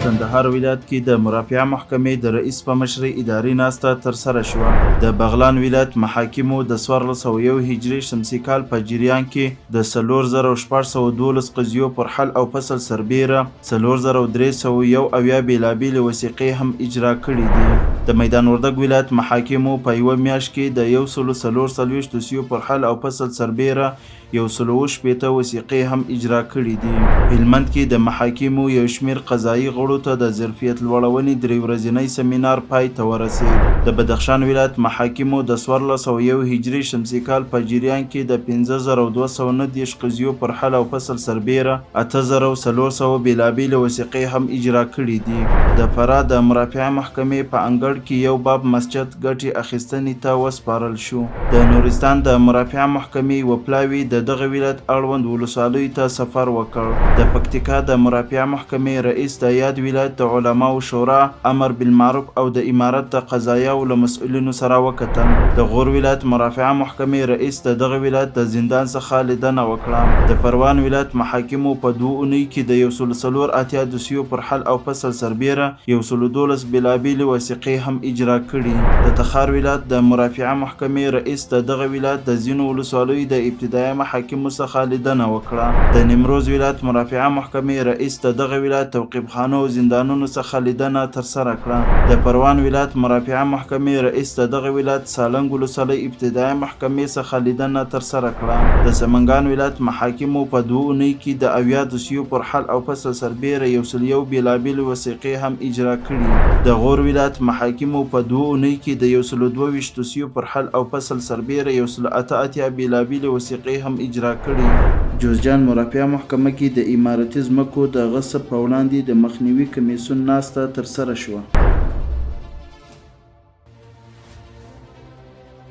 کندهار ولایت کې د مرافعه محکمې د رئیس په مشرۍ اداري ناسته ترسره شوه. د بغلان ولایت محاکمو د 1401 هجري شمسي کال په جریان کې د 4612 قضیو پر حل او فصل سربېره 4371 بېلابېلې وثیقې هم اجرا کړې دي. د میدان وردګ ولایت محاکمو په یوه میاشت کې د 144 دوسیو پر حل او فصل سربېره 167 وثیقې هم اجرا کړې دي. هلمند کې د محاکمو یو شمېر قضايي غړو ته د ظرفیت لوړونې درې ورځنی سمینار پای ته ورسېد. د بدخشان ولایت محاکمو د 1401 هجري شمسي کال په جریان کې د 5239 قضیو پر حل او فصل سربېره 8400 بېلابېلې وثیقې هم اجرا کړې دي. د فراه د مرافعه محکمې په انګړ کې یو باب مسجد ګټې اخیستنې ته وسپارل شو. د نورستان د مرافعه محکمې یوه پلاوي د دغه ولایت اړوند ولسوالیو ته سفر وکړ. د پکتیکا د مرافعه محکمې رئیس د یاد ولایت د علماوو شورا، امر بالمعروف او د امارت د قضایاوو له مسؤلینو سره وکتل. د غور ولایت مرافعه محکمې رئیس د دغه ولایت د زندان څخه لیدنه وکړه. د پروان ولایت محاکمو په دوو اونیو کې د 184 دوسیو پر حل او فصل سربېره 112 بېلابېلې وثیقې هم اجرا کړي. د تخار ولایت د مرافعه محکمې رئیس د دغه ولایت د ځینو ولسوالیو د ابتدایه محاکمو څخه لیدنه وکړه. د نیمروز ولایت مرافعه محکمې رئیس د دغه ولایت توقیفخانو او زندانونو څخه لیدنه ترسره کړه. د پروان ولایت مرافعه محکمې رئیس د دغه ولایت سالنګ ولسوالۍ ابتدایه محکمې څخه لیدنه ترسره کړه. د سمنګان ولایت محاکمو په دوو اونیو کې د 70 دوسیو پر حل او فصل سربېره 101 بېلابېلې وثیقې هم اجرا کړي. د غور ولایت محاکمو په دوو اونیو کې د 122 دوسیو پر حل او فصل سربېره 188 بېلابېلې وثیقې هم اجرا کړي. جوزجان مرافعه محکمه کې د امارتي ځمکو د غصب په وړاندې د مخنیوي کمېسیون ناسته ترسره شوه.